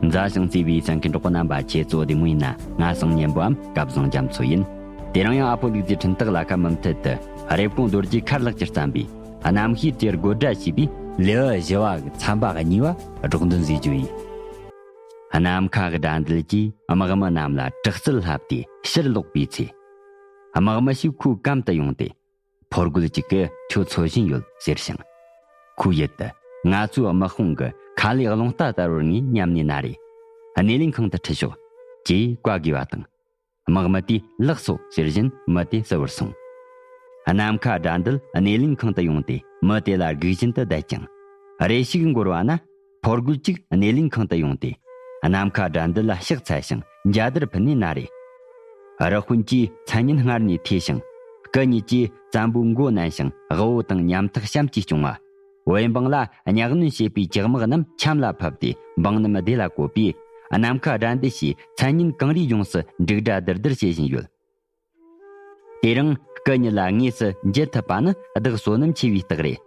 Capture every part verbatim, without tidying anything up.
མཛའ་ཞིང་བརྩེ་བའི་གསན་མཁན་གྲོགས་པོ་རྣམ་པ། ཁྱེད་ཚོ་བདེ་མོ་ཡིན་ན། ང་སང་ཉན་པོའམ་སྐལ་བཟང་རྒྱ་མཚོ་ཡིན། དེ་རིང་ཡང་ཨ་ཕོ་ལུག་རྫིའི་འཕྲིན་སྟེགས་ལ་ཁ་མུ་མཐུད་དུ་རེབ་གོང་རྡོ་རྗེ་མཁར་ལགས་ཀྱིས་བརྩམས་པའི་གནམ་གཤིས་དེར་དགོད་སྒྲ་བྱས་པའི་ལེའུ་བཞི་བ་གི་ཚན་པ་གཉིས་པ་སྒྲོག་འདོན་མཛད་རྒྱུ་ཡིན། ནམ་མཁའ་གི་དགྲ་འདུལ་གྱིས་དམག་མི་རྣམས་ལ་དྲག་རྩལ་བསླབས་ཏེ་ཕྱིར་ལོག་པའི་ཚེ། དམག་མི་ཞིག་ཁོའི་གམ་དུ་ཡོང་སྟེ། ཕོ་རྒོད་ཅིག་གིས་ཁྱོད་འཚོལ་བཞིན་ཡོད་ཟེར་ཞིང་། ཁོའི་ཡུལ་དུ་ང་ཚོའི་དམག་དཔུང་གི་ཁ་ལས་རླུང་རྟ་ལྟར་བུར་ངས་ཉམས་ནས་ན་རེ། སྣེ་ལེན་ཁང་དུ་ཁྲིད་ཤོག་ཅེས་བཀའ་བསྒོས་པ་དང་། དམག་མི་དེས་ལགས་སོ་ཟེར་བཞིན་མི་དེ་བསུ་བར་སོང་། ནམ་མཁའ་དགྲ་འདུལ་སྣེ་ལེན་ཁང་དུ་ཡོང་སྟེ་མི་དེ་ལ་སྒུག་བཞིན་དུ་བསྡད་ཀྱང་། རེ་ཞིག་འགོར་བ་ན། ཕོ་རྒོད་ཅིག་སྣེ་ལེན་ཁང་དུ་ཡོང་སྟེ། ནམ་མཁའ་དགྲ་འདུལ་ལ་ཕྱག་འཚལ་ཞིང་འཇའ་དར་ཕུལ་ནས་ན་རེ། རི་དཔོན་གྱིས་མཚན་སྙན་སྔར་ནས་ཐོས་ཤིང་། སྐུ་ཉིད་ཀྱིས་བཙན་པོའི་མགོ་མནན་ཞིང་དབུ་བོ་དང་ཉམ་ཐག་གཤམ་གྱིས་སྐྱོང་བ། བོད་འབངས་ལ་གཉའ་གནོན་བྱེད་པའི་ཇག་དམག་རྣམས་ཆམ་ལ་ཕབ་སྟེ་འབངས་རྣམས་བདེ་ལ་བཀོད་པས། ནམ་མཁའ་དགྲ་འདུལ་ཞེས་མཚན་སྙན་གངས་རིའི་ལྗོངས་སུ་འབྲུག་སྒྲ་དིར་དིར་བྱེད་བཞིན་ཡོད། དེ་རིང་སྐུ་ཉིད་ལ་དངོས་སུ་མཇལ་ཐུབ་པ་ནི་བདག་བསོད་ནམས་ཆེ་བའི་རྟགས་རེད།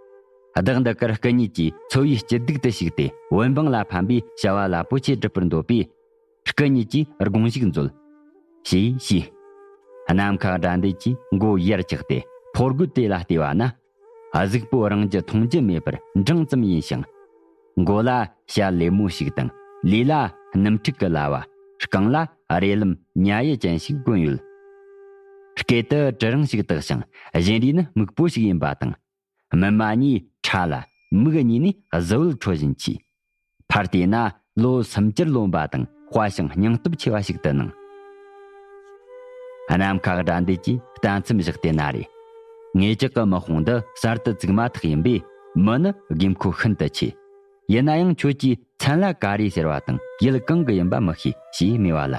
བདག་འདི་གར་སྐུ་ཉིད་ཀྱིས་འཚོ་བའི་སྐྱིད་སྡུག་ཏུ་ཞུགས་ཏེ་བོད་འབངས་ལ་ཕན་པའི་བྱ་བ་རླབས་པོ་ཆེ་སྒྲུབ་པར་འདོད་པས། སྐུ་ཉིད་ཀྱིས་དགོངས་ཞུགས་མཛོད། ཞེས་ཞུས། ནམ་མཁའ་དགྲ་འདུལ་གྱིས་མགོ་ཡར་བཀྱགས་ཏེ་ཕོ་རྒོད་དེ་ལ་བལྟས་པ་ན། གཟུགས་པོ་རིང་རྒྱུ་ཐུང་རྒྱུ་མེད་པར་འབྲིང་ཙམ་ཡིན་ཞིང་། མགོ་ལ་ཞྭ་ལེབ་མོ་ཞིག་དང་ལུས་ལ་སྣུམ་འཁྲུག་གི་ལྭ་བ། རྐང་ལ་རས་ལམ་ཉ་ཡི་ཅན་ཞིག་གོན་ཡོད། སྐེ་དུ་གྲི་རིང་ཞིག་བཏགས་ཤིང་བཞིན་རས་ནི་སྨུག་པོ་ཞིག་ཡིན་པ་དང་། སྨིན་མ་གཉིས་ཁྲ་ལ་མིག་གཉིས་ནི་གཟི་འོད་འཕྲོ་བཞིན་མཆིས། ཕར་བལྟས་ན་ལོ་སུམ་ཅུར་ལོན་པ་དང་དཔའ་ཞིང་སྙིང་སྟོབས་ཆེ་བ་ཞིག་ཏུ་སྣང་། ནམ་མཁའ་དགྲ་འདུལ་གྱིས་གཏམ་མཚམས་བཞག་སྟེ་ན་རེ། ངེད་ཅག་གི་དམག་དཔུང་འདི་གསར་དུ་བཙུགས་མ་ཐག་ཡིན་པས་མི་ནི་དགོས་མཁོ་ཤིན་ཏུ་ཆེ། ཡིན་ན་ཡང་ཁྱོད་ཀྱིས་མཚན་ལ་ག་རེ་ཟེར་བ་དང་ཡུལ་གང་གི་ཡིན་པ་མི་ཤེས་ཞེས་སྨྲས་པ་ལ།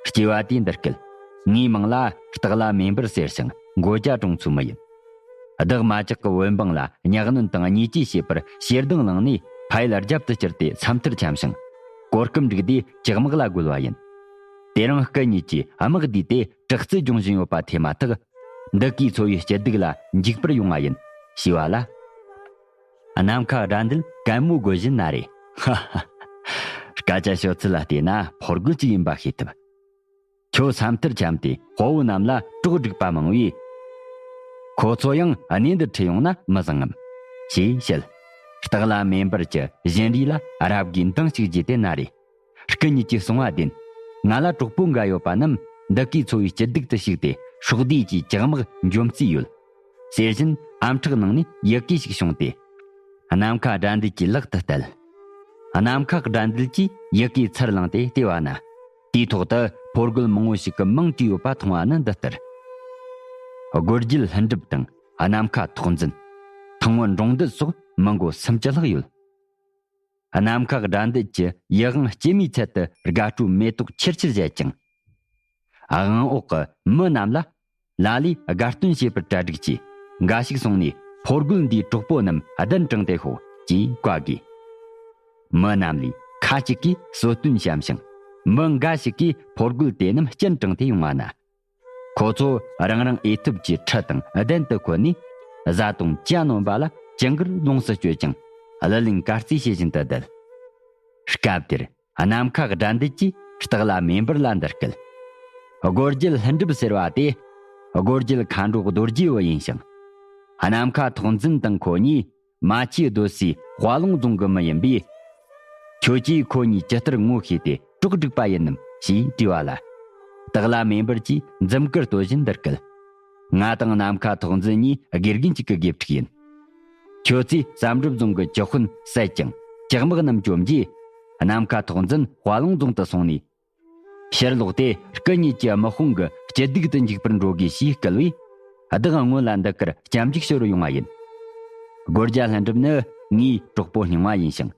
སྐྱེས་པ་དེས་འདི་སྐད། ངའི་མིང་ལ་སྟག་ལྷ་མེ་འབར་ཟེར་ཞིང་མགོ་སྐྱ་གྲོང་ཚོའི་མི་ཡིན། བདག་མ་ཇག་གི་བོད་འབངས་ལ་གཉའ་གནོན་དང་བརྙས་བཅོས་བྱེད་པར་ཞེ་སྡང་ལངས་ནས་ཕ་ཡུལ་རྒྱབ་ཏུ་བསྐྱུར་ཏེ་ས་མཐར་འཁྱམས་ཤིང་། གོ་སྐབས་འགྲིག་དུས་ཇག་དམག་ལ་རྒོལ་བ་ཡིན། དེ་རིང་སྐུ་ཉིད་ཀྱིས་དམག་བསྡུས་ཏེ་དྲག་རྩལ་སྦྱོང་བཞིན་ཡོད་པ་ཐོས་མ་ཐག་འདི་གའི་འཚོ་བའི་སྐྱིད་སྡུག་ལ་འཇིགས་པར་ཡོང་བ་ཡིན་ཞེས་པ་ལ། ནམ་མཁའ་དགྲ་འདུལ་གད་མོ་དགོད་བཞིན་ན་རེ། ཧ་ཧ། སྐད་ཆ་ཤོད་ཚུལ་ལ་བལྟས་ན་ཕོ་རྒོད་ཅིག་ཡིན་པ་ཤེས་ཐུབ། ཁྱོད་ས་མཐར་འཁྱམས་ཏེ་དཔའ་བོ་རྣམས་ལ་གྲོགས་སྒྲིག་པ་མང་བས། ཁོ་ཚོ་ཡང་གནས་འདིར་ཁྲིད་ཡོང་ན་མི་བཟང་ངམ། ཞེས་བཤད། སྟག་ལྷ་མེ་འབར་གྱི་བཞིན་རས་ལ་རབ་དགའི་འདང་ཞིག་བརྗེས་ཏེ་ན་རེ། སྐུ་ཉིད་ཀྱིས་གསུང་བ་བདེན། ང་ལ་གྲོགས་པོ་འགའ་ཡོད་པ་རྣམས་འདི་གའི་འཚོ་བའི་སྐྱིད་སྡུག་ཏུ་ཞུགས་ཏེ་སྲོག་བསྡོས་ཀྱིས་ཇག་དམག་འཇོམས་རྩིས་ཡོད། ཟེར་བཞིན་ཨམ་ཕྲག་ནང་ནས་ཡི་གེ་ཞིག་བྱུང་སྟེ། ནམ་མཁའ་དགྲ་འདུལ་གྱི་ལག་ཏུ་གཏད། ནམ་མཁའ་དགྲ་འདུལ་གྱིས་ཡི་གེའི་ཚུར་བླངས་ཏེ་བལྟས་པ་ན། དེའི་ཐོག་ཏུ་ཕོ་རྒོད་མང་བོ་ཞིག་གིས་མིང་བྲིས་ཡོད་པ་མཐོང་བ་ནི་འདི་ལྟར། སྒོ་རྒྱལ་ལྷུན་གྲུབ་དང་ནམ་མཁའ་ཐོག་འཛིན། ཐང་བུ་འབྲོང་འདུལ་སོགས་མི་མགོ་སུམ་ཅུ་ལྷག་ཡོད། ནམ་མཁའ་དགྲ་འདུལ་གྱི་ཡིད་དབང་སྐྱེད་མོས་ཚལ་དུ་དགའ་སྤྲོའི་མེ་ཏོག་ཆིར་ཆིར་བཞད་ཅིང་། དབང་འོག་གི་མི་རྣམས་ལ། ལ་ལས་དགའ་སྟོན་བྱེད་པར་གྲ་སྒྲིག་གྱིས། འགའ་ཞིག་སོང་ནས་ཕོ་རྒོད་འདིའི་གྲོགས་པོ་རྣམས་གདན་དྲངས་ཏེ་ཤོག་ཅེས་བཀའ་བསྒོས། མི་རྣམས་ལས་ཁ་ཅིག་གིས་གསོལ་སྟོན་བཤམས་ཤིང་། མི་འགའ་ཞིག་གིས་ཕོ་རྒོད་དེ་རྣམས་སྤྱན་དྲངས་ཏེ་ཡོང་བ་ན། ཁོ་ཚོ་རང་རང་འོས་ཐུབ་ཀྱི་ཁྲི་དང་གདན་དུ་འཁོད་ནས། བཟའ་བཏུང་ཇ་ནོམ་པ་ལ་ཇི་འགར་ལོངས་སུ་སྤྱོད་ཅིང་། གླུ་ལེན་དཀར་རྩེ་བྱེད་བཞིན་དུ་བསྡད། སྐབས་དེར། ནམ་མཁའ་དགྲ་འདུལ་གྱིས་སྟག་ལྷ་མེ་འབར་ལ་འདི་སྐད། སྒོ་རྒྱལ་ལྷུན་གྲུབ་ཟེར་བ་དེ། སྒོ་རྒྱལ་མཁའ་འགྲོ་རྡོ་རྗེ་བུ་ཡིན་ཞིང་། ནམ་མཁའ་ཐོག་འཛིན་དང་ཁོ་གཉིས་མ་ཆུའི་སྡོད་སའི་དཔའ་ལུང་རྫོང་གི་མི་ཡིན་པས། ཁྱོད་ཀྱིས་ཁོ་གཉིས་ཇི་ལྟར་ངོ་ཤེས་ཏེ་གྲོགས་སྒྲིག་པ་ཡིན་ནམ་ཞེས་དྲིས་པ་ལ། སྟག་ལྷ་མེ་འབར་གྱིས་འཛུམ་དཀར་བསྟོད་བཞིན་འདི་སྐད། ང་དང་ནམ་མཁའ་ཐོག་འཛིན་གཉིས་དགེ་རྒན་གཅིག་གི་དགེ་ཕྲུག་ཡིན། ཁྱོད་ཚོས་བསམ་གྲུབ་རྫོང་གི་ཇི་དཔོན་བསད་ཅིང་ཇག་དམག་རྣམས་བཅོམ་རྗེས། ནམ་མཁའ་ཐོག་འཛིན་དཔའ་ལུང་རྫོང་དུ་སོང་ནས། ཕྱིར་ལོག་སྟེ་སྐུ་ཉིད་ཀྱི་དམག་དཔུང་གི་སྐྱིད་སྡུག་ཏུ་འཇུག་པར་འགྲོ་དགོས་ཞེས་བསྐུལ་བས། བདག་སྔོན་ལ་འདི་ཀར་སྐྱབས་འཇུག་ཞུ་རུ་ཡོང་བ་ཡིན། སྒོ་རྒྱལ་ལྷུན་གྲུབ་ནི་ངའི་གྲོགས་པོ་རྙིང་བ་ཡིན་ཞིང་།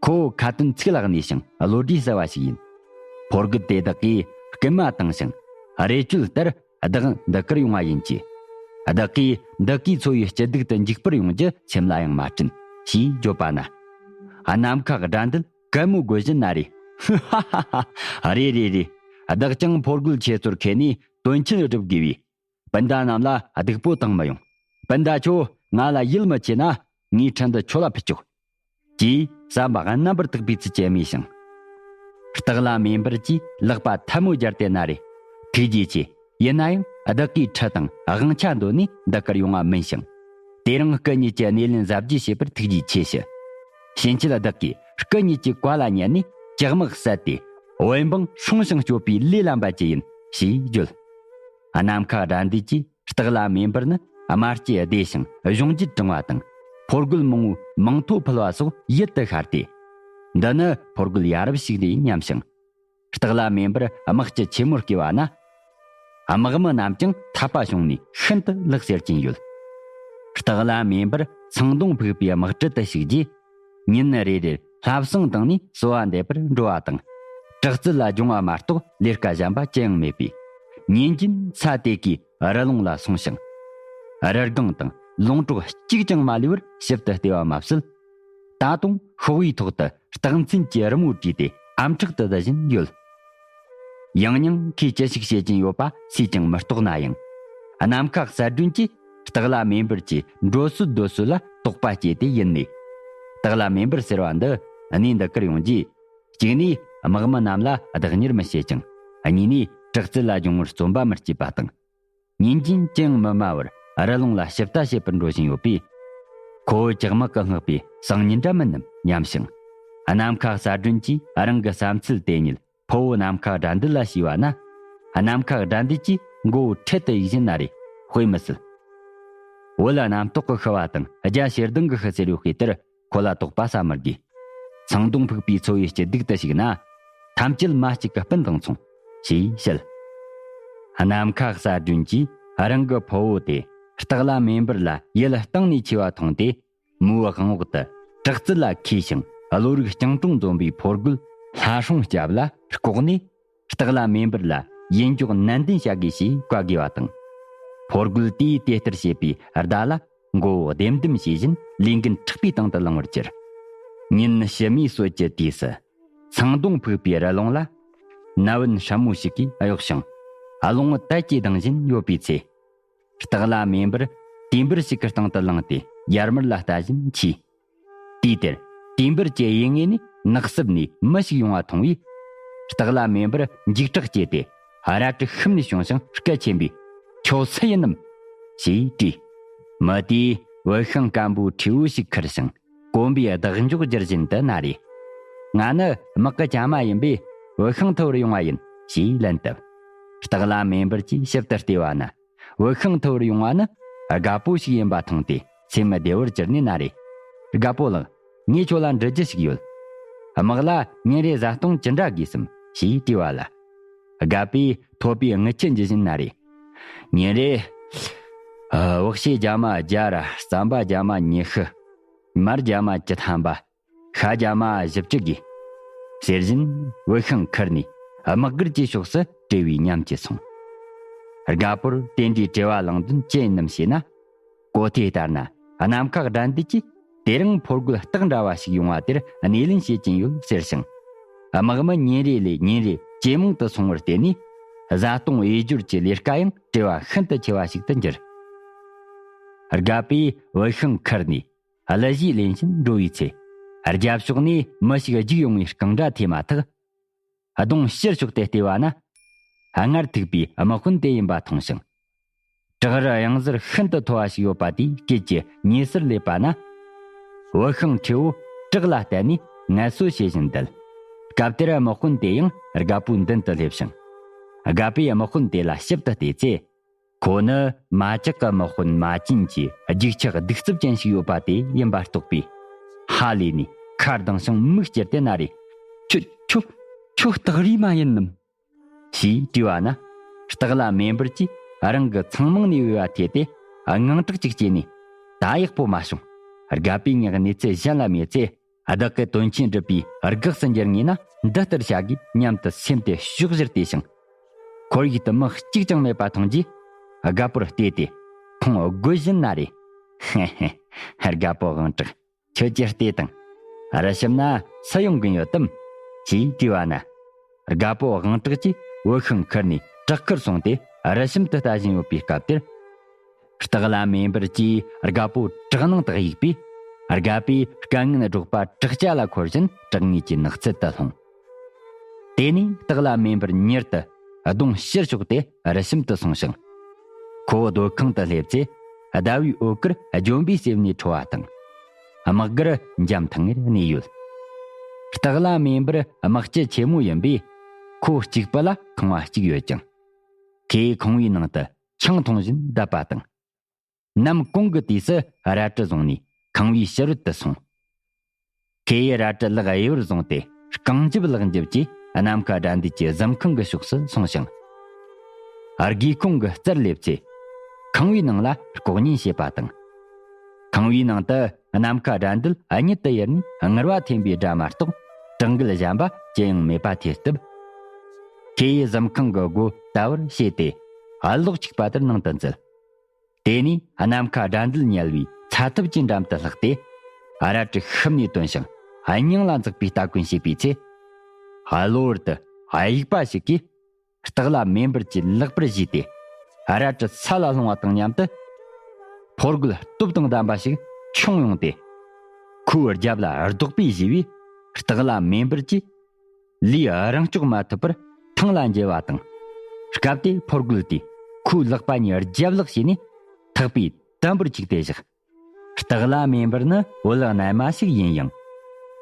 ཁོ་ཁ་ཏོན་ཚིག་ལ་གནས་ཤིང་བློ་གྲོས་གསལ་བ་ཞིག་ཡིན། ཕོ་རྒོད་དེ་དག་གིས་སྐུལ་མ་བཏང་ཞིང་རེ་བཅོལ་ལྟར་བདག་འདི་ཀར་ཡོང་བ་ཡིན་གྱི། བདག་གིས་འདི་གའི་འཚོ་བའི་སྐྱིད་སྡུག་ཏུ་འཇུག་པར་ཡོང་རྒྱུ་སེམས་ལ་ཡང་མ་དྲན་ཞེས་བརྗོད་པ་ན། ནམ་མཁའ་དགྲ་འདུལ་གད་མོ་དགོད་བཞིན་ན་རེ། ཧ་ཧ་ཧ། རེད་རེད་རེད། བདག་ཀྱང་ཕོ་རྒོད་ཁྱེད་ཚོར་ཁེལ་ནས་དོན་ཆེན་སྒྲུབ་དགོས་པས། སྤུན་ཟླ་རྣམས་ལ་སྡིག་པོ་བཏང་མི་ཡོང་། སྤུན་ཟླ་ཁྱོད་ང་ལ་ཡིད་མི་ཆེས་ན་ངའི་ཁྲིན་དུ་ཁྱོད་ལ་ཕུལ་ཆོག་ཅེས་བསམ་པ་རྣམ་པར་དག་པའི་ཚུལ་གྱིས་སྨྲས་ཤིང་། སྟག་ལྷ་མེ་འབར་གྱིས་ལག་པ་ཐལ་མོ་སྦྱར་ཏེ་ན་རེ། ཐུགས་རྗེ་ཆེ། ཡིན་ན་ཡང་བདག་གིས་ཁྲི་དང་དབང་ཆ་འདོད་ནས་འདི་གར་ཡོང་བ་མིན་ཞིང་། དེ་རིང་སྐུ་ཉིད་ཀྱི་སྣེ་ལེན་གཟབ་རྒྱས་བྱས་པར་ཐུགས་རྗེ་ཆེ་ཞུ། ཕྱིན་ཆད་བདག་གིས་སྐུ་ཉིད་ཀྱི་བཀའ་ལ་ཉན་ནས་ལྕགས་དམག་བསད་དེ། བོད་འབངས་སྲུང་ཞིང་སྐྱོབ་པའི་ལས་ལ་འབད་ཀྱི་ཡིན་ཞེས་བརྗོད། གནམ་ཁ་དགྲ་འདུལ་གྱིས་སྟག་ལྷ་མེ་འབར་ནི་དམར་སྐྱེས་བདེ་ཞིང་གཞུང་རྒྱུད་དྲང་བ་དང་། ཕོ་རྒོད་མང་བོའི་མིང་ཐོ་ཕུལ་བ་སོགས་ཡིད་དུ་ཤར་ཏེ། འདི་ནི་ཕོ་རྒོད་ཡ་རབས་ཤིག་རེད་སྙམ་ཞིང་། སྟག་ལྷ་མེ་འབར་དམག་སྤྱི་ཆེན་མོར་བསྐོས་པ་ན། དམག་མི་རྣམས་ཀྱང་འཐད་པ་བྱུང་ནས་ཤིན་ཏུ་ལག་ཟེར་གྱིན་ཡོད། སྟག་ལྷ་མེ་འབར་ཚང་སྡོང་ཕུག་པའི་དམག་གྲལ་དུ་ཞུགས་རྗེས། ཉིན་རེ་རེར་ལྷ་བསང་བཏང་ནས་གསོལ་བ་འདེབས་པར་འགྲོ་བ་དང་། དྲག་རྩལ་ལ་སྦྱོང་བ་མ་གཏོགས་ལས་ཀ་གཞན་པ་ཅི་ཡང་མེད་པས། ཉིན་རྒྱུན་ས་དེ་གའི་རི་ལུང་ལ་སོང་ཞིང་། རི་སྒང་དང་ལུང་གྲོགས་གཅིག་ཀྱང་མ་ལུས་པར་ཞིབ་ཏུ་བལྟས་པ་མ་ཟད། ད་དུང་ཤོག་བུའི་ཐོག་ཏུ་རྟགས་མཚན་གྱི་རི་མོ་བྲིས་ཏེ་ཨམ་ཕྲག་ཏུ་བསྡུ་བཞིན་ཡོད། ཡང་སྙིང་ཁོས་ཅི་ཞིག་བྱེད་ཀྱིན་ཡོད་པ་སུས་ཀྱང་མི་རྟོགས་ན་ཡང་། གནམ་ཁ་གསལ་སྒྲོན་གྱིས་སྟག་ལྷ་མེ་འབར་གྱི་འགྲོ་སྲོལ་སྡོད་སྲོལ་ལ་དོགས་པ་སྐྱེས་ཏེ་ཡིན་ནས། སྟག་ལྷ་མེ་འབར་ཟེར་བ་འདི་གནས་འདི་གར་ཡོང་རྗེས། གཅིག་ནས་དམག་མི་རྣམས་ལ་བདག་གཉེར་མི་བྱེད་ཅིང་། གཉིས་ནས་དྲག་རྩལ་ལ་སྦྱོང་བར་བརྩོན་པ་མི་སྐྱེད་པ་དང་། ཉིན་རྒྱུན་ཅི་ཡང་མི་སྨྲ་བར་རི་ལུང་ལ་ཞིབ་ལྟ་བྱེད་པར་འགྲོ་བཞིན་ཡོད་པས། ཁོ་བོ་ལྕགས་དམག་གིས་མངགས་པའི་གསང་ཉིན་འདྲ་མིན་ནམ་སྙམ་ཞིང་། གནམ་ཁ་གསལ་སྒྲོན་གྱིས་རང་གི་བསམ་ཚུལ་དེ་ཉིད་ཕུ་བོ་ནམ་མཁའ་དགྲ་འདུལ་ལ་ཞུས་པ་ན། ནམ་མཁའ་དགྲ་འདུལ་གྱིས་མགོ་བོ་འཕྲེད་དུ་གཡུགས་བཞིན་ན་རེ་དཔེ་མི་སྲིད། བོད་ལ་གནམ་ཐོག་གི་ཤི་བ་དང་རྒྱ་ཞེ་སྡང་གི་ཤི་ཟེར་ཡོད་ཤེས་དེར། ཁོ་ལ་དོགས་པ་ཟ་མི་དགོས། ཚང་སྡོང་ཕུག་པའི་ཚོ་བའི་སྐྱིད་སྡུག་ཏུ་ཞུགས་ན། ཐམས་ཅད་མ་གཅིག་གི་སྤུན་དང་མཚུངས། ཞེས་བཤད། གནམ་ཁ་གསལ་སྒྲོན་གྱིས་རང་གི་ཕུ་བོ་དེ་སྟག་ལྷ་མེ་འབར་ལ་ཡིད་གཏིང་ནས་ཆེ་བ་མཐོང་སྟེ། མོའི་དབང་འོག་ཏུ་དྲག་རྩལ་ལ་མཁས་ཤིང་བློ་རིག་སྤྱང་གྲུང་འཛོམས་པའི་ཕོ་རྒོད་ལྷ་སྲུང་སྐྱབས་ལ་ལྐོག་ནས། སྟག་ལྷ་མེ་འབར་ལ་ཡིན་མགྱོགས་ནན་ཏན་བྱ་དགོས་ཞེས་བཀའ་བསྒོས་པ་དང་། ཕོ་རྒོད་དེས་དེ་ལྟར་བྱས་པའི་བརྡ་ལ་མགོ་བོ་ལྡེམ་ལྡེམ་བྱེད་བཞིན་ལས་འགན་མཁྲེགས་པོའི་སྟེང་དུ་ལངས་པར་གྱུར། ཉིན་ཕྱི་མའི་སྲོད་ཀྱི་དུས་སུ། ཚང་སྡོང་ཕུག་པའི་རི་ལུང་ལ། ན་བུན་སྲབ་མོ་ཞིག་གིས་གཡོགས་ཤིང་། རླུང་དལ་གྱིས་ལྡང་བཞིན་ཡོད་པའི་ཚེ། སྟག་ལྷ་མེ་འབར་དུས་འབུར་ཞིག་གི་སྟེང་དུ་ལངས་ཏེ་ཡར་མར་ལ་ལྟ་བཞིན་མཆིས། དུས་དེར་དུས་འབུར་གྱི་གཡས་ངོས་ནས་ནགས་སྲུབས་ནས་མི་ཞིག་ཡོང་བ་མཐོང་བས། སྟག་ལྷ་མེ་འབར་འཇིགས་སྐྲག་སྐྱེས་ཏེ་རལ་གྲི་ཤུབས་ནས་བྱུང་ཞིང་སྐད་ཆེན་པོས། ཁྱོད་སུ་ཡིན་ནམ། ཞེས་དྲིས། མི་དེས་འོད་ཤིང་སྐམ་པོའི་ཁྲེའུ་བོ་ཞིག་ཁུར་ཞིང་གོམ་པའི་ལྡག་མགྱོགས་བསྒྱུར་བཞིན་དུ་ན་རེ། ང་ནི་དམག་གི་བྱ་མ་ཡིན་པས་འོད་ཤིང་འཐུ་བར་ཡོང་བ་ཡིན་ཞེས་ལན་བཏབ། སྟག་ལྷ་མེ་འབར་གྱིས་ཞིབ་ཏུ་བལྟས་པ་ན། འོད་ཤིང་འཐུ་བར་ཡོང་བ་ནི་རྒད་པོ་ཞིག་ཡིན་པ་མཐོང་སྟེ་སེམས་བདེ་བར་གྱུར་ནས་ན་རེ། རྒད་པོ་ལགས། ངས་ཁྱོད་ལ་འདྲི་རྒྱུ་ཞིག་ཡོད། དམག་ལ་ཉིན་རེ་བཟའ་བཏུང་ཅི་འདྲ་དགོས་སམ་ཞེས་དྲིས་པ་ལ། རྒད་པོས་ཐོད་པའི་རྔུལ་ཆུ་འཇུ་བཞིན་ན་རེ། ཉིན་རེ། ཨ། འོག་ཤེ་རྒྱ་མ་བརྒྱ་ར་རྩམ་པ་རྒྱ་མ་ཉི་ཤུ། མར་རྒྱ་མ་བཅུ་ཐམ་པ། ཤ་རྒྱ་མ་བཞི་བཅུ་དགོས། ཟེར་བཞིན་འོད་ཤིང་ཁུར་ནས་དམག་སྒར་གྱི་ཕྱོགས་སུ་བྲོས་པའི་ཉམས་ཀྱིས་སོང་། རྒད་པོར་དེ་འདྲའི་དྲི་བ་ལངས་དོན་ཅི་ཡིན་ནམ་ཞེ་ན། གོ་ཐོས་ལྟར་ན་གནམ་ཁ་དགྲ་འདུལ་གྱིས་དེ་རིང་ཕོ་རྒོད་སྟག་འདྲ་བ་ཞིག་ཡོང་བ་དེར་སྣེ་ལེན་བྱེད་ཀྱིན་ཡོད་ཟེར་ཞིང་། དམག་མི་ཉིན་རེ་ལས་ཉིན་རེ་ཇེ་མང་དུ་སོང་བར་བརྟེན་ནས། བཟའ་བཏུང་དབྱེ་སྦྱོར་གྱི་ལས་ཀ་ཡང་བྲེལ་བ་ཤིན་ཏུ་ཆེ་བ་ཞིག་ཏུ་འགྱུར། རྒད་པོས་འོད་ཤིང་ཁུར་ནས། གླུ་གཞས་ལེན་བཞིན་འགྲོ་བའི་ཚེ། རྒྱབ་ཕྱོགས་ནས་མི་ཞིག་རྒྱུག་ཡོང་བའི་རྐང་སྒྲ་ཐོས་མ་ཐག་གདོང་ཕྱིར་ཕྱོགས་ཏེ་བལྟས་པ་ན། སྔར་ཐུག་པའི་དམག་དཔོན་དེ་ཡིན་པ་མཐོང་ཞིང་། བྲག་རི་གཡང་གཟར་ཤིན་ཏུ་མཐོ་བ་ཞིག་ཡོད་པ་དེའི་སྐེད་ཀྱི་ཉེ་སར་སླེབས་པ་ན། འོད་ཤིང་ཁྲེའུ་བྲག་ལ་བརྟེན་ནས་ངལ་གསོ་བྱེད་བཞིན་བསྡད། སྐབས་དེར་དམག་དཔོན་དེ་ཡང་རྒད་པོའི་མདུན་དུ་སླེབས་ཤིང་། རྒད་པོས་དམག་དཔོན་དེ་ལ་ཞིབ་ཏུ་བལྟས་ཚེ། ཁོ་ནི་མ་ཇག་གི་དམག་དཔོན་མ་ཅིན་གྱི་རྒྱུག་ཆག་གདུག་རྩུབ་ཅན་ཞིག་ཡོད་པ་དེ་ཡིན་པ་རྟོགས་པས། ཧ་ལས་ནས་ཁ་གདངས་ཤིང་མིག་ཅེར་ཏེ་ན་རེ། ཁྱོད་ཁྱོད་ཁྱོད་སྟག་རི་མ་ཡིན་ནམ། ཞེས་དྲིས་པ་ན། སྟག་ལྷ་མེ་འབར་གྱིས་རང་གི་ཚང་མང་ནས་འོས་པ་ཐོས་ཏེ་དངངས་སྐྲག་ཅིག་སྐྱེས་ནས། ད་ཡག་པོ་མ་བྱུང་། རྒད་པོས་ངས་གནས་ཚུལ་གཞན་ལ་མེད་ཚེ། བདག་གི་དོན་ཆེན་སྒྲུབ་པའི་གེགས་སུ་འགྱུར་ངེས་ན་འདི་ལྟར་བྱ་དགོས་སྙམ་དུ་སེམས་དེ་ཕྱོགས་བཞིར་བལྟས་ཤིང་། ཁོར་ཡུག་ཏུ་མི་གཅིག་ཀྱང་མེད་པ་མཐོང་རྗེས། རྒད་པོར་བལྟས་ཏེ་ཁོང་དགོད་བཞིན་ན་རེ། ཧེ་ཧེ། རྒད་པོ་དབང་དྲག་ཁྱོད་ཀྱིས་བལྟས་དང་། རི་ཞིམ་ན་སུ་ཡོང་གིན་ཡོད་དམ། ཞེས་དྲིས་པ་ན། རྒད་པོ་དབང་དྲག་གིས་འོད་ཤིང་ཁུར་ནས་བྲག་ཁར་སོང་སྟེ་རི་ཞིམ་དུ་ལྟ་བཞིན་ཡོད་པའི་སྐབས་དེར། སྟག་ལྷ་མེ་འབར་གྱིས་རྒད་པོ་བྲག་ནང་དུ་གཡུགས་པས། རྒད་པོས་སྐད་ངན་སྒྲོག་པ་བྲག་ཅ་ལ་འཁོར་བཞིན་བྲག་ངོས་ཀྱི་ནགས་ཚལ་དུ་ལྷུང་། དེ་ནས་སྟག་ལྷ་མེ་འབར་མྱུར་དུ་གདོང་ཕྱིར་ཕྱོགས་ཏེ་རི་གཤམ་དུ་སོང་ཞིང་། ཁོ་སྡོད་ཁང་དུ་སླེབས་ཚེ་ཟླ་བའི་འོད་དཀར་ལྗོན་པའི་གསེབ་ནས་འཕྲོ་བ་དང་། དམག་སྒར་འཇམ་ཐིང་ངེར་གནས་ཡོད། སྟག་ལྷ་མེ་འབར་དམག་སྤྱི་ཆེན་མོ་ཡིན་པས་ཁོ་གཅིག་པུ་ལ་ཁང་བ་གཅིག་ཡོད་ཅིང་། ཁོས་ཁང་བའི་ནང་དུ་ཆང་འཐུང་བཞིན་བསྡད་པ་དང་། ནམ་གུང་གི་དུས་སུ་རལ་གྲི་བཟུང་ནས་ཁང་བའི་ཕྱི་རོལ་དུ་སོང་། ཁོས་རལ་གྲི་ལག་གཡས་པར་བཟུང་སྟེ་རྐང་རྒྱབ་ལག་འཇབ་ཀྱིས་ནམ་མཁའ་དགྲ་འདུལ་གྱི་གཟིམ་ཁང་གི་ཕྱོགས་སུ་སོང་ཞིང་། སྒེའུ་ཁུང་གི་རྩར་སླེབས་ཚེ། ཁང་བའི་ནང་ལ་ལྐོག་ཉན་བྱེད་པ་དང་། ཁང་བའི་ནང་དུ་ནམ་མཁའ་དགྲ་འདུལ་གཉིད་དུ་ཡུར་ནས་ངུར་བ་འཐེན་པའི་སྒྲ་མ་གཏོགས་གྲགས་འགུལ་གཞན་པ་ཅི་ཡང་མེད་པ་ཐོས་སྟབས། ཁོས་གཟིམ་ཁང་གི་སྒོ་བལྟ་བར་བྱས་ཏེ་གློག་འཁྱུག་པ་དེར་ནང་དུ་འཛུལ། དེ་ནས་ནམ་མཁའ་དགྲ་འདུལ་ཉལ་བའི་ཚ་ཐབ་ཀྱི་འགྲམ་དུ་ལྷགས་ཏེ། རལ་གྲི་ཤུབས་ནས་བཏོན་ཞིང་སྙིང་ལ་འཛེགས་པའི་སྟ་གོན་བྱས་པའི་ཚེ། གློ་བུར་དུ་དབྱུག་པ་ཞིག་གིས་སྟག་ལྷ་མེ་འབར་གྱི་ལག་པར་བཞེས་ཏེ། རལ་གྲི་ས་ལ་ལྷུང་བ་དང་མཉམ་དུ། ཕོ་རྒོད་སྟོབས་དང་ལྡན་པ་ཞིག་མཆོངས་ཡོང་སྟེ། ཁོའི་རྒྱབ་ལ་རྡོག་པས་བཞེས་པས། སྟག་ལྷ་མེ་འབར་གྱིས་ལུས་རང་སྐྱོག་མ་ཐུབ་པར་ཐང་ལ་འགྱེལ་བ་དང་། སྐབས་དེར་ཕོ་རྒོད་དེས་ཁོའི་ལག་པ་གཉིས་རྒྱབ་ལག་བྱས་ནས་ཐག་པས་དམ་པོར་བཅུག་སྟེ་བཞག། སྟག་ལྷ་མེ་འབར་ནི་བུ་ལག་རྣལ་མ་ཞིག་ཡིན་ཡང་།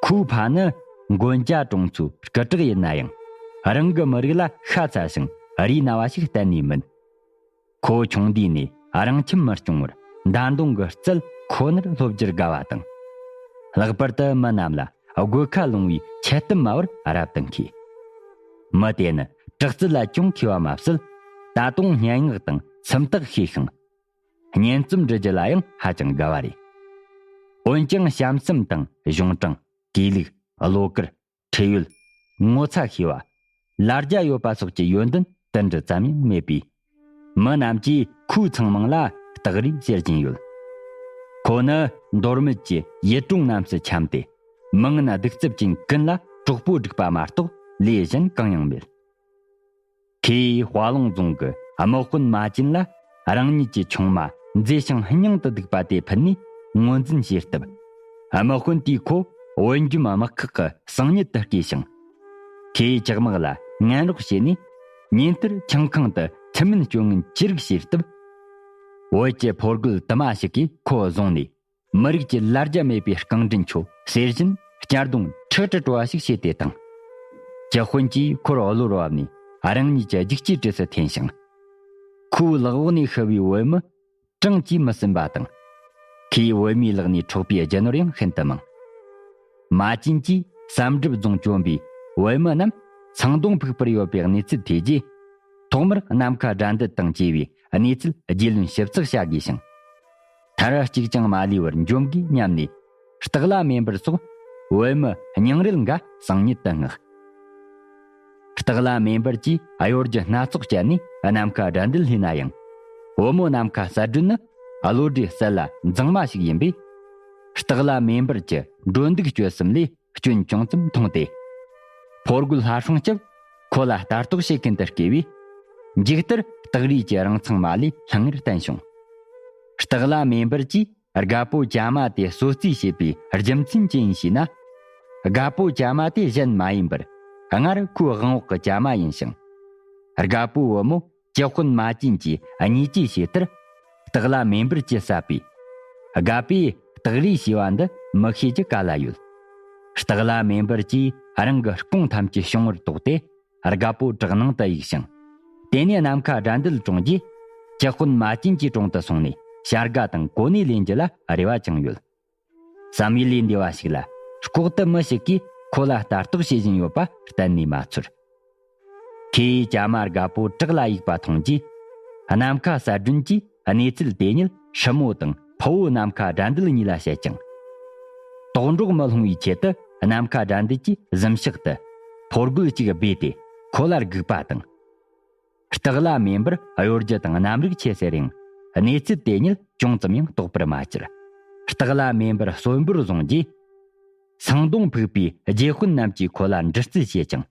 ཁོའི་ཕ་ནི་མགོན་སྐྱ་གྲོང་ཚོའི་སྐུ་དྲག་ཡིན་ན་ཡང་། རང་གི་མི་རིགས་ལ་ཤ་ཚ་ཞིང་རིགས་ན་བ་ཞིག་གཏན་ནས་མིན། ཁོ་ཆུང་དུས་ནས་རང་ཁྱིམ་མི་སྐྱོང་བར་མདའ་མདུང་གི་རྩལ་ཁོ་ནར་སློབ་སྦྱོང་དགའ་བ་དང་། ལྷག་པར་དུ་མི་རྣམས་ལ་དགོད་ཁ་སློང་བའི་འཆལ་གཏམ་སྨྲ་བར་རབ་ཏུ་མཁས། མི་དེ་ནི་དྲག་རྩལ་ལ་ཅུང་མཁས་པ་མ་ཟད། ད་དུང་སྙན་ངག་དང་སུམ་རྟགས་ཤེས་ཤིང་། སྙན་རྩོམ་འབྲི་རྒྱུ་ལ་ཡང་ཧ་ཅང་དགའ་བ་རེད། འོན་ཀྱང་གཤམ་གསལ་དང་གཞུང་དྲང་། དགེ་ལུགས། བློ་དཀར། ཁྲིད་ཡོད། ངོ་ཚ་ཤེས་པ། ལ་རྒྱ་ཡོད་པ་སོགས་ཀྱི་ཡོན་ཏན་དུ་འདྲི་ཙམ་ཡང་མེད་པས། མི་རྣམས་ཀྱིས་ཁོའི་ཚང་མང་ལ་སྟག་རིས་ཟེར་གྱིན་ཡོད། ཁོ་ནི་མདོ་སྨད་ཀྱི་ཡུལ་གྲོང་རྣམས་སུ་འཁྱམས་ཏེ། མི་ངན་གདུག་རྩུབ་ཅན་ཀུན་ལ་གྲོགས་པོ་བསྒྲིགས་པ་མ་གཏོགས་ལས་གཞན་གང་ཡང་མེད། ཁོས་དཔའ་ལུང་རྫོང་གི་དམག་དཔོན་མ་བྱན་ལ་རང་ཉིད་ཀྱི་ཆུང་མ་མཛེས་ཤིང་སྙིང་དུ་སྡུག་པ་དེ་ཕུད་ནས་ངོས་འཛིན་བྱས་སྟབས། དམག་དཔོན་དེས་ཁོ་བོད་འཇོམས་དམག་ཁག་གི་གསང་ཉུལ་དུ་བསྐོས་ཤིང་། ཁོས་ཇག་དམག་ལ་ངན་རོགས་བྱས་ནས། ཉིན་ལྟར་ཆང་ཁང་དུ་ཁྲིམས་མིན་སྤྱོད་ངན་ཅི་རིགས་བྱས་སྟབས། བོད་ཀྱི་ཕོ་རྒོད་དུ་མ་ཞིག་གིས་ཁོ་བཟུང་ནས། མི་རིགས་ཀྱི་ལ་རྒྱ་མེད་པའི་རྐང་དྲིན་ཆོད་ཟེར་བཞིན་གཅར་རྡུང་ཁྲག་དྲི་བྲོ་བ་ཞིག་བྱས་ཏེ་དང་། ཇག་དཔོན་གྱིས་ཁོར་གློ་བུར་བབས་ནས་རང་ཉིད་ཀྱི་རྒྱུག་ཆས་གྲས་སུ་འཐེན་ཞིང་། ཁོའི་ལག་འོག་ནས་ཤི་བའི་བོད་མི་གྲངས་ཀྱིས་མི་ཟིན་པ་དང་། ཁོས་བོད་མིའི་ལག་ནས་འཕྲོག་པའི་རྒྱུ་ནོར་ཡང་ཤིན་ཏུ་མང་། མ་བྱན་གྱིས་བསམ་གྲུབ་རྫོང་བཅོམ་པའི་བོད་མི་རྣམས་ཚང་སྡོང་ཕུག་པར་ཡོད་པའི་གནས་ཚུལ་ཐོས་རྗེས། ཐོག་མར་ནམ་མཁའ་དགྲ་འདུལ་དང་བཅས་པའི་གནས་ཚུལ་རྒྱུས་ལོན་ཞིབ་ཚགས་བྱ་དགོས་ཤིང་། མཐར་གཅིག་ཀྱང་མ་ལུས་པར་འཇོམས་དགོས་སྙམ་ནས། སྟག་ལྷ་མེ་འབར་སོགས་བོད་མི་རྙིང་རུལ་འགའ་གསང་ཉུལ་དུ་མངགས། སྟག་ལྷ་མེ་འབར་གྱིས་གཡོ་སྒྱུ་སྣ་ཚོགས་སྤྱད་ནས་ནམ་མཁའ་དགྲ་འདུལ་བསླུས་ན་ཡང་། བུ་མོ་ནམ་མཁའ་གསལ་སྒྲོན་ནི་བློ་གྲོས་གསལ་ལ་མཛངས་མ་ཞིག་ཡིན་པས། སྟག་ལྷ་མེ་འབར་གྱི་འགྲོ་འདུག་སྤྱོད་གསུམ་ལས་སྐྱོན་ཅུང་ཙམ་མཐོང་སྟེ། ཕོ་རྒོད་ལྷ་སྲུང་སྐྱབས་ཁོ་ལ་ལྟ་རྟོག་བྱེད་མཁན་དུ་བསྐོས་པས། མཇུག་མཐར་སྟག་རིས་ཀྱི་རང་ཚང་མ་ལས་ལྷང་ངེར་བརྟན་བྱུང་། སྟག་ལྷ་མེ་འབར་གྱིས་རྒད་པོ་ཅ་མ་དེ་གསོད་རྩིས་བྱས་པའི་རྒྱུ་མཚན་ཅི་ཡིན་ཞུས་ན། རྒད་པོ་ཅ་མ་དེ་གཞན་མ་ཡིན་པར་སྔར་ཁོའི་དབང་འོག་གི་ཅ་མ་ཡིན་ཞིང་། རྒད་པོའི་བུ་མོ་ཇག་དཔོན་མ་བྱན་གྱིས་གཉེན་སྐྱེས་བྱས་མཐར། སྟག་ལྷ་མེ་འབར་གྱིས་བསད་པས། རྒད་པོས་སྟག་རིས་ཞེས་པ་འདི་མི་ཤེས་རྒྱུ་ག་ལ་ཡོད། སྟག་ལྷ་མེ་འབར་གྱིས་རང་གི་སྐུང་ཐམས་ཅད་བྱུང་བར་དོགས་ཏེ། རྒད་པོ་བྲག་ནང་དུ་གཡུགས་ཤིང་། དེ་ནས་ནམ་མཁའ་དགྲ་འདུལ་གྲོངས་རྗེས། ཇག་དཔོན་མ་བྱན་གྱི་དྲུང་དུ་སོང་ནས་བྱ་དགའ་དང་གོ་གནས་ལེན་རྒྱུ་ལ་རེ་བ་བཅངས་ཡོད། བསམ་ཡུལ་ལས་འདས་པ་ཞིག་ལ། ལྐོག་ཏུ་མི་ཞིག་གིས་ཁོ་ལ་ལྟ་རྟོག་བྱེད་བཞིན་ཡོད་པ་གཏན་ནས་མ་ཚོར། ཁོས་ཅ་མ་རྒད་པོ་བྲག་ལ་གཡུགས་པ་མཐོང་རྗེས། ནམ་མཁའ་གསལ་སྒྲོན་གྱིས་གནས་ཚུལ་དེ་ཉིད་སྲིན་མོ་དང་ཕུ་བོ་ནམ་མཁའ་དགྲ་འདུལ་གཉིས་ལ་བཤད་ཅིང་། དོགས་འདྲོགས་མི་སློང་བའི་ཆེད་དུ་ནམ་མཁའ་དགྲ་འདུལ་གྱིས་གཟིམ་ཤག་ཏུ་ཕོ་རྒོད་ཅིག་སྦས་ཏེ་ཁོ་ལ་སྒུག་པ་དང་། སྟག་ལྷ་མེ་འབར་གཡོ་སྒྱུ་དང་རྣམ་རིག་ཆེ་ཟེར་ཡང་། གནས་ཚུལ་དེ་ཉིད་ཅུང་ཙམ་ཡང་རྟོགས་པར་མ་གྱུར། སྟག་ལྷ་མེ་འབར་གསོན་པོར་བཟུང་རྗེས། ཚང་སྡོང་ཕུག་པའི་རྗེ་དཔོན་རྣམས་ཀྱིས་ཁོ་ལ་འདྲི་རྩིས་བྱེད་ཅིང་།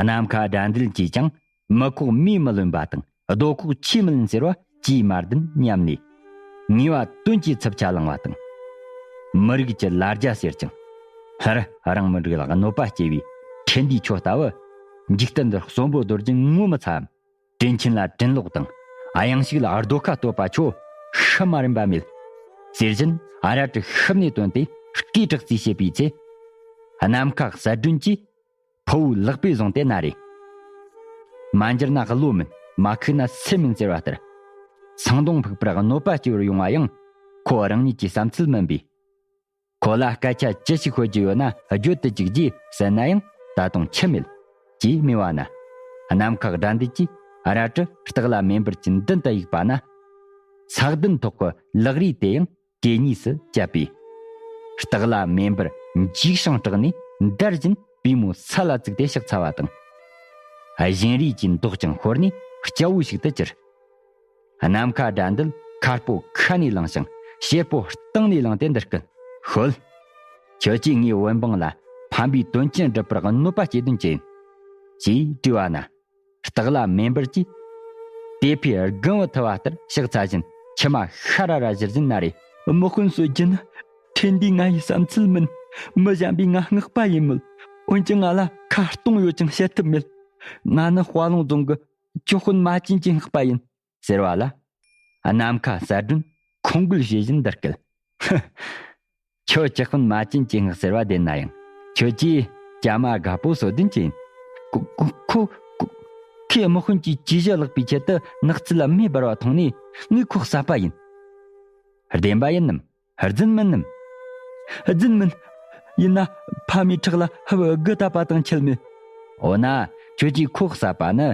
ནམ་མཁའ་དགྲ་འདུལ་གྱིས་ཀྱང་། མི་ཁོག་མིས་མི་ལོན་པ་དང་རྡོ་ཁོག་ཆུས་མི་ལེན་ཟེར་བ་ཅིས་མ་བདེན་སྙམ་ནས། ངེས་པ་དོན་གྱི་འཚབ་ཆ་ལངས་པ་དང་། མི་རིགས་ཀྱི་ལ་རྒྱ་ཟེར་ཅིང་། སླར་རང་མི་རིགས་ལ་གནོད་པ་སྐྱེལ་བའི་ཁྲིན་ཏིའི་ཁྱོ་ལྟ་བུ། འཇིག་རྟེན་འདིར་གསོན་པོ་རྡོ་རྗེ་ངོ་མི་ཚ་འམ། དྲིན་ཆེན་ལ་དྲིན་ལོག་དང་། གཡང་ཞིག་ལ་རྡོ་ཁ་གཏོད་པ་ཁྱོད་ཤི་མ་རན་པ་མེད། ཟེར་བཞིན་ཨ་ར་ཏྲི་ཤུབས་ནས་བཏོན་ཏེ་སྐེ་དྲག་རྩིས་བྱེད་པའི་ཚེ། ནམ་མཁའ་གསལ་སྒྲོན་གྱིས་ཕུ་བོའི་ལག་པས་བཟུང་སྟེ་ན་རེ། མ་འགྱུར་ན་བློ་མིན། མ་ཁུག་ན་སེམས་མིན་ཟེར་བ་ལྟར། སང་གདོང་ཕུག་པར་གནོད་པ་སྐྱེལ་བར་ཡོང་བ་ཡང་ཁོ་རང་ཉིད་ཀྱི་བསམ་ཚུལ་མིན་པས། ཁོ་ལ་སྐད་ཆ་ཅི་ཞིག་ཤོད་རྒྱུ་ཡོད་ན་བརྗོད་དུ་བཅུག་རྗེས་ཟེར་ན་ཡང་ད་དུང་འཆི་མེད། ཅེས་སྨྲས་པ་ན། ནམ་མཁའ་དགྲ་འདུལ་གྱིས་ཨ་ར་ཏྲི་སྟག་ལྷ་མེ་འབར་གྱི་མདུན་དུ་གཡུགས་པ་ན། ས་གདན་ཐོག་གི་ལག་རིས་དེ་ཡང་གད་སྙིགས་སུ་བཅད་པས། སྟག་ལྷ་མེ་འབར་འཇིགས་ཤིང་སྐྲག་ནས་འདར་བཞིན་པུས་མོ་ས་ལ་བཙུགས་ཏེ་གཤེགས་ཚར་བ་དང་། བཞིན་རས་ཀྱི་མདོག་ཀྱང་ཤོར་ནས་སྐྱ་བོ་ཞིག་ཏུ་གྱུར། ནམ་མཁའ་དགྲ་འདུལ་ཁ་སྤོ་ཁ་ནས་ལངས་ཤིང་ཞེ་པོ་སྟེང་ནས་ལངས་ཏེ་འདི་སྐད། ཤོད། ཁྱོད་ཀྱིས་ངའི་བོད་འབངས་ལ་ཕམ་པའི་དོན་རྐྱེན་སྒྲུབ་པར་གནོད་པ་སྐྱེལ་དོན་ཅི་ཡིན། ཞེས་དྲིས་པ་ན། སྟག་ལྷ་མེ་འབར་གྱིས། དེ་ཕའི་སྒང་བུ་ཐུ་བ་ལྟར་ཕྱག་འཚལ་བཞིན་མཆི་མ་ཤ་ར་ར་བཞུར་བཞིན་ན་རེ། དམག་དཔོན་གསོད་རྒྱུ་ནི་ཁྲིན་ཏུའི་ང་ཡི་བསམ་ཚུལ་མིན། མི་གཞན་པས་ང་མངགས་པ་ཡིན་མོད། འོན་ཀྱང་ང་ལ་ཁ་སྟོང་ཡོད་ཅིང་བཤད་ཐབས་མེད། ང་ནི་དཔའ་ལུང་རྫོང་གི་ཇོ་དཔོན་མ་བྱན་གྱིས་མངགས་པ་ཡིན། ཟེར་བ་ལ། ནམ་མཁའ་གསལ་སྒྲོན་ཁོང་འགུལ་བྱེད་བཞིན་འདི་སྐད། ཧི། ཁྱོད་ཇོ་དཔོན་མ་བྱན་གྱིས་མངགས་ཟེར་བ་བདེན་ན་ཡང་ཁྱོད་ཀྱིས་ཇ་མ་དགའ་པོ་གསོད་དོན་ཅི་ཡིན། ཁོ་ཁོ་ཁོ་ཁོས་དམག་དཔོན་གྱི་ཇུས་གཞི་བརླག་པའི་ཆེད་དུ་ནགས་ཚལ་ལ་མེ་འབར་བ་མཐོང་ནས་ངས་ཁོ་བསད་པ་ཡིན། བདེན་པ་ཡིན་ནམ། རྫུན་མིན་ནམ། རྫུན་མིན། ཡིན་ན་ཕ་མའི་ཁྲག་ལ་ཧབ་དགུ་བཏབ་པ་དང་ཁྱད་མེད། འོ་ན་ཁྱོད་ཀྱིས་ཁོ་བསད་པ་ནི་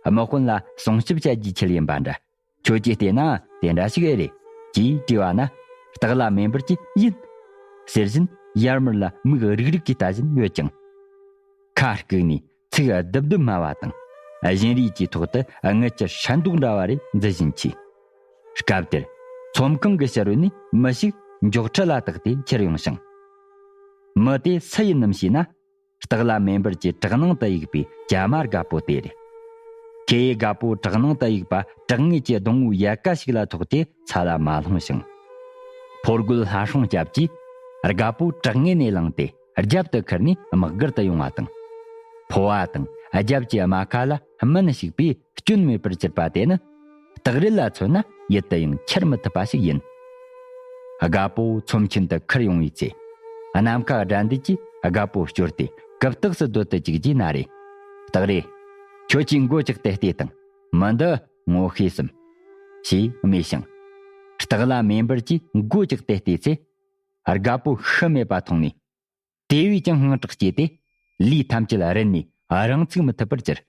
དམག་དཔོན་ལ་སྲུང་སྐྱོབ་བྱ་རྒྱུའི་ཆེད་ཡིན་པ་འདྲ། ཁྱོད་ཀྱིས་བལྟས་ན་དེ་འདྲ་ཞིག་ཨེ་རེད། ཅེས་དྲིས་པ་ན། སྟག་ལྷ་མེ་འབར་གྱིས་ཡིན། ཟེར་བཞིན་ཡར་མར་ལ་མིག་རིག་རིག་གིས་ལྟ་བཞིན་ཡོད་ཀྱང་། ཁ་བཀུག་ནས་ཚིག་རྡུབ་རྡུབ་སྨྲ་བ་དང་། བཞིན་རས་ཀྱི་ཐོག་ཏུ་རྔུལ་ཆུ་ཧྲན་ཏོང་འདྲ་བ་རེ་འཛུལ་བཞིན་མཆིས། སྐབས་དེར་ཚོམ་ཁང་གི་ཕྱི་རོལ་ནས་མི་ཞིག་མགྱོགས་ཁྲིད་ལ་བཏགས་ཏེ་ཁྱེར་ཡོང་ཞིང་། མི་དེ་སུ་ཡིན་ནམ་ཞེ་ན། སྟག་ལྷ་མེ་འབར་གྱི་བྲག་ནང་དུ་གཡུགས་པའི་ཇ་མ་དགའ་པོ་དེ་རེད། ཁོའི་དགའ་པོ་བྲག་ནང་དུ་གཡུགས་པ་བྲག་ངོས་ཀྱི་སྡོང་བོའི་ཡལ་ག་ཞིག་ལ་ཐོགས་ཏེ་ས་ལ་མ་ལྷུང་ཞིང་། ཕོ་རྒོད་ལྷ་སྲུང་སྐྱབས་ཀྱིས་དགའ་པོ་བྲག་ངོས་ནས་བླངས་ཏེ་རྒྱབ་ཏུ་ཁུར་ནས་དམག་སྒར་དུ་ཡོང་བ་དང་། ཕོ་བ་དང་རྒྱབ་ཀྱི་རྨ་ཁ་ལ་སྨིན་ཞིག་པས་སྐྱོན་མེད་པར་གྱུར་པ་དེ་ནི། སྟག་རིལ་ལ་མཚོན་ན་ཡིད་དུ་ཡང་ཁྱེར་མི་ཐུབ་པ་ཞིག་ཡིན། དགའ་པོ་ཚོམས་ཆེན་དུ་ཁུར་ཡོང་བའི་ཚེ། ནམ་མཁའ་དགྲ་འདུལ་གྱིས་དགའ་པོ་བསྐྱོར་ཏེ་གུ་དོག་སུ་སྡོད་དུ་བཅུག་རྗེས་ན་རེ། སྟག་རེ། ཁྱོད་ཀྱིས་མགོ་བཅག་སྟེ་བལྟས་དང་། མི་འདི་ངོ་ཤེས་སམ། ཞེས་སྨྲས་ཤིང་། སྟག་ལྷ་མེ་འབར་གྱིས་མགོ་བཅག་སྟེ་བལྟས་ཚེ། དགའ་པོ་ཤི་མེད་པ་མཐོང་ནས། དེ་བས་ཀྱང་དངངས་སྐྲག་སྐྱེས་ཏེ། ལུས་ཐམས་ཅད་རིལ་ནས་རང་ཚུགས་མི་ཐུབ་པར་གྱུར།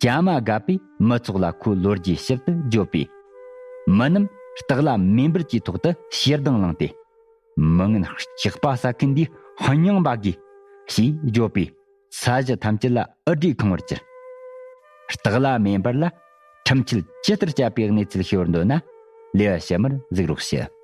ཇ་མ་དགའ་པས་མི་ཚོགས་ལ་ཁོའི་ལོ་རྒྱུས་ཞིབ་ཏུ་བརྗོད་པས། མི་རྣམས་སྟག་ལྷ་མེ་འབར་གྱི་ཐོག་ཏུ་ཞེ་སྡང་ལངས་ཏེ། མི་ངན་ལྕགས་པ་ཟ་མཁན་འདིའི་སྙིང་འབག་དགོས། ཞེས་བརྗོད་པས་ས་གཞི་ཐམས་ཅད་ལ་འུར་སྒྲས་ཁེངས་པར་གྱུར། སྟག་ལྷ་མེ་འབར་ལ་ཁྲིམས་ཆད་ཇི་ལྟར་བཅད་པའི་གནས་ཚུལ་ཤེས་པར་འདོད་ན་ལེའུ་ཕྱི་མར་གཟིགས་རོགས་ཞུ།